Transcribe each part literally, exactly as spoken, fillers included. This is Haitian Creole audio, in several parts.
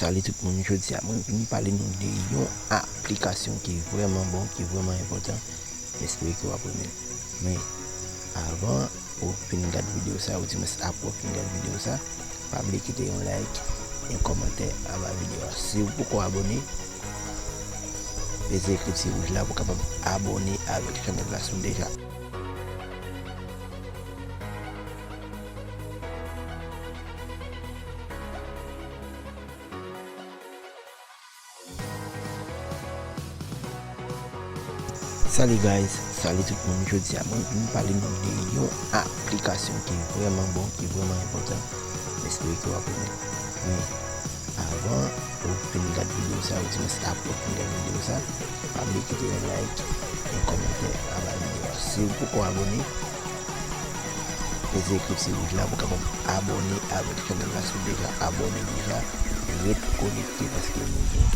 Salut tout moun, jodi a mwen vin pale nou de yon aplikasyon ki vrèman bon, ki vrèman enpòtan. M espere ke w ap renmen l. Men, avan ou fin gad videyo sa, ou di mwen apre w fin gad videyo sa, pa bliye kite yon like, yon kòmantè anba videyo a. Si w poko abòne, peze ekriti wouj la pou w kapab abòne avèk chanèl la si w deja. Salut guys, salut tout moun. Jodi a mwen vin pale nou de yon aplikasyon ki vrèman bon, ki vrèman enpòtan. M espere ke w ap renmen l. Men, avan ou fin gad videyo sa, ou di mwen apre w fin gad videyo sa, pa bliye kite yon like, yon kòmantè anba videyo a. Si w poko abòne, peze ekriti wouj la pou w kapab abòne avèk chanèl la si w deja abòne deja. Ret konekte paske nou gen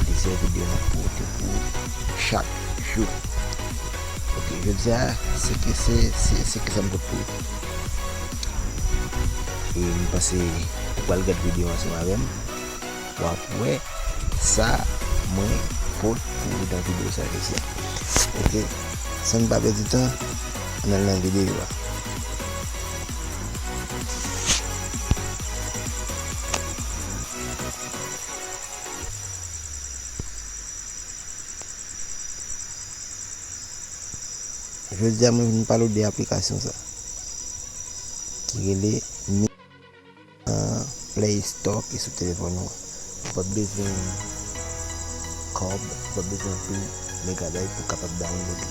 plizyè videyo n ap pote pou ou chak jou. Ok, jodi a, se ki, se, se, se ki sa m pote pou ou. E m panse ou pral gad videyo ansanm avè m. W ap wè sa mwen pote pou ou nan videyo sa jodi a. Ok, san n pa pèdi tan, ann al nan videyo a. Jodi a, mwen vin pale w de aplikasyon sa ki rele Mi-, nan Play Store ki sou telefòn ou an. Ou p ap bezwen kòb, ou p ap bezwen anpil megabayt pou w kapab download li.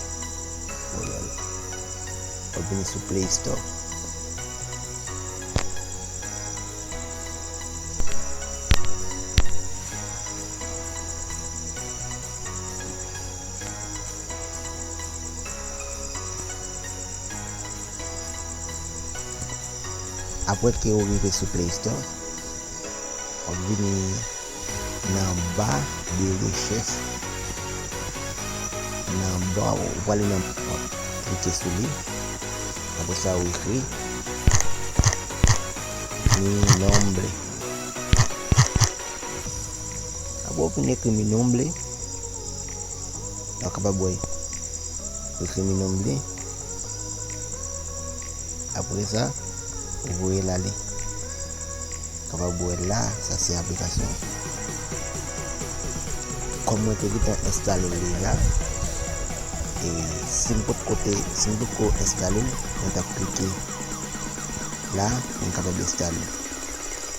Ou wè l. W ap vini sou Play Store. Apre ke ou rive sou Play Store, w ap vini nan ba de rechèch. Nan ba, ou prale nan, w ap klike sou li. Apre sa, ou ekri Mi Nombre. Apre w fin ekri Mi Nombre, w kapab wè ekri Mi Nombre. Apre sa, ou voye l ale. Kapab wè la, sa se aplikasyon. Kòm mwen te gentan enstale l deja, e si m potko te, si m potko enstale l, mwen t ap klike la pou m kapab enstale l.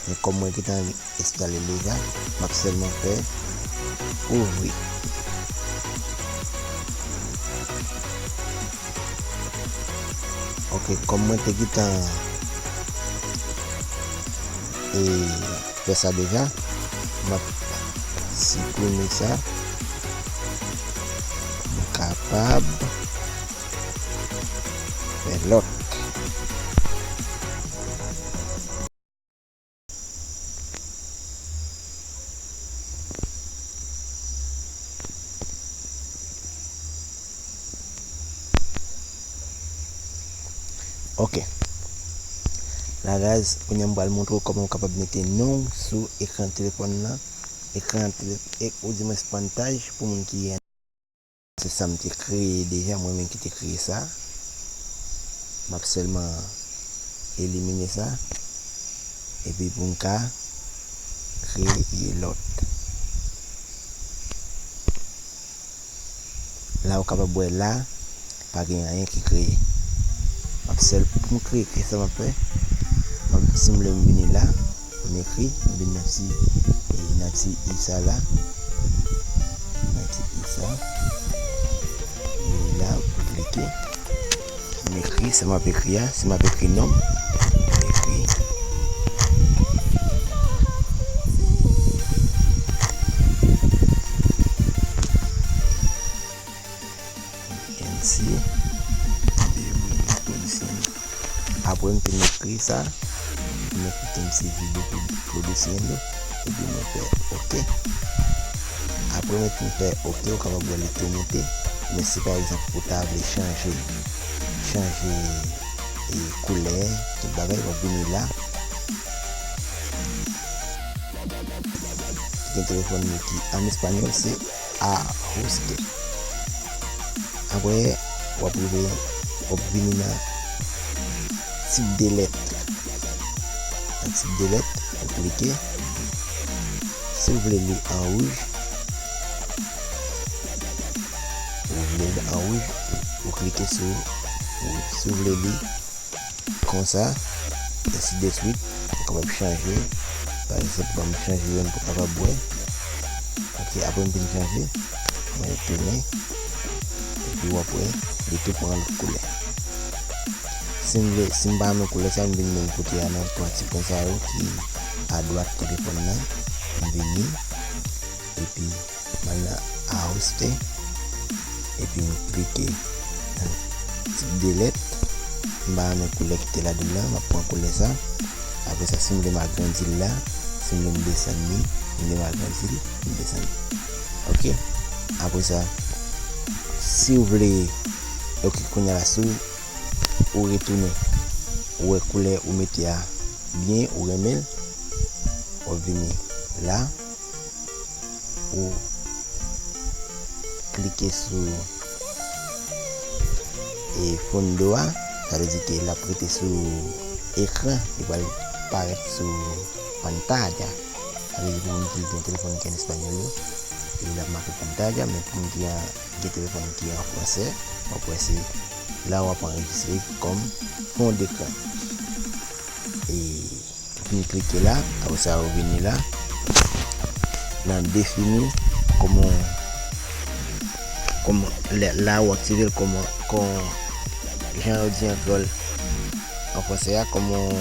Men kòm mwen gentan enstale l deja, m ap sèlman fè ouvri. Ok, kòm mwen te gentan, e, fè sa deja, m ap siprime sa. M kapab fè lòt. Ok. La, guys, kounye a m pral montre w kòman w kapab mete non w sou ekran telefòn nan. Ekran tele-, e, ou di mwen pantaj pou moun ki Se sa m te kreye deja, mwen menm ki te kreye sa. M ap sèlman elimine sa. Epi pou m ka kreye lòt. La ou kapab wè la, pa gen anyen ki kreye. M ap sèl pou m kreye, kisa m ap fè? M ap, si m vle m vini la, m ekri, m vin nan ti, e, nan ti i sa la. Nan ti i sa. Vini la, m klike. M ekri sa m ap ekri a, si m ap ekri non m, m ekri. M C, Debri Production. Apre m fin ekri sa, m ekri M C Video Production, epi mwen fè ok. Apre mwen fin fè ok, ou kapab wè li tou moute. Men si pa egzanp ou ta vle chanje, chanje, e, koulè, tout bagay, w ap vini la. gen telefòn nou ki an espanyòl, se ajuste. Apre, w ap rive, w ap vini nan tip de lèt. Nan tip de lèt, ou klike. Si w vle li an wouj, ou vle li an wouj, ou klike sou wouj. Si w vle li konsa, ensi de swit, ou kapab chanje. Pa egzanp, ban m chanje youn pou kapab wè. Ok, apre m fin chanje, mwen retounen. Epi w ap wè, li tou pran lòt koulè. Si m vle, si m pa renmen koulè sa, m vin menm kote a nan twa ti pwen sa yo ki adwat telefòn nan. M vini, epi m al nan ajuste, epi m klike nan tip de lèt. M pa renmen koulè ki te ladan l lan, m ap pran koulè sa. Apre sa, si m vle m agrandi l la, si m vle m desann li, si m vle m agrandi l, m desann li. Ok. Apre sa, si w vle, ok, kounye a la, si w retounen, ou wè koulè ou mete a byen, ou renmen l, w ap vini la, ou klike sou e fondo a, sa vle di ke l ap rete sou ekran, li pral parèt sou pantalla. Sa vle di pou moun ki gen telefòn ki an espanyòl yo, e l ap make pantalla, men pou moun ki an, gen telefòn ki an fransè, w ap wè se la w ap anrejistre kòm fon dekran. E Fin klike la, apre sa ou vini la, nan defini kòman, kòman, lè, la ou aktive l kòman, kon, jan yo di an kreyòl, an fransè a, kòman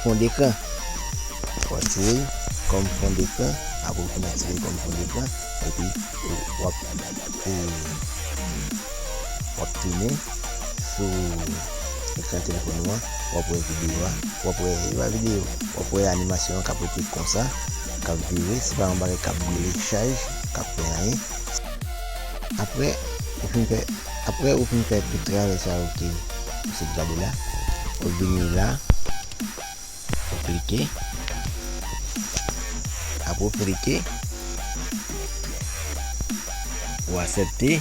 fon dekran. Ou aktive l kòm fon dekran, apre ou fin aktive l kòm fon dekran, epi ou, w ap, e, w ap tounen sou ekran telefòn ou an, w ap wè videyo a, w ap wè, e pa videyo, w ap wè animasyon an k ap rete konsa, k ap vire, se pa yon bagay k ap brile chaj, k ap fè anyen. Apre, ou fin fè, apre ou fin fè tout travay sa yo ke ou sot gade la, ou vini la, ou klike. Apre ou klike, ou aksepte.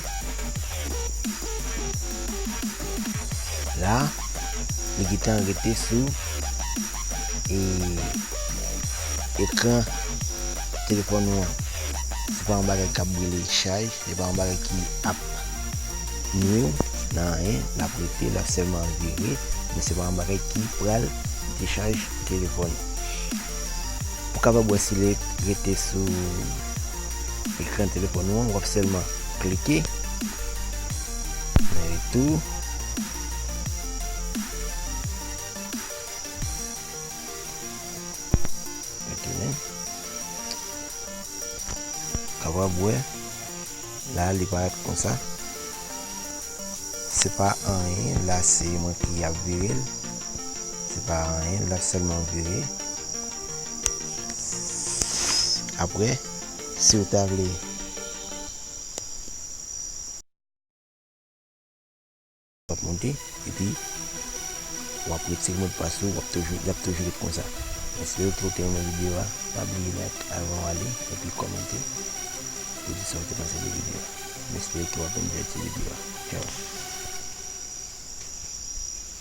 La, li gentan rete sou, e, ekran telefòn ou an. Se pa yon bagay k ap brile chaj, se pa yon bagay ki ap nwi w nan anyen, l ap rete, l ap sèlman vire, men se pa yon bagay ki pral dechaj telefòn ou. Ou kapab wè si li rete sou ekran telefòn ou an, w ap sèlman klike nan retou. Retounen. Kapab wè, la li parèt konsa. Se pa anyen, la se mwen ki ap vire l. Se pa anyen, l ap sèlman vire. Apre, si w ta vle, w ap monte, epi w ap retire modpas ou, w ap toujou, l ap toujou ret konsa. M espere ke w te renmen videyo a. Pa bliye like avan w ale, epi kòmante pou di sa w te panse de videyo a. M espere ke w ap enjoy ti videyo a. Tchao.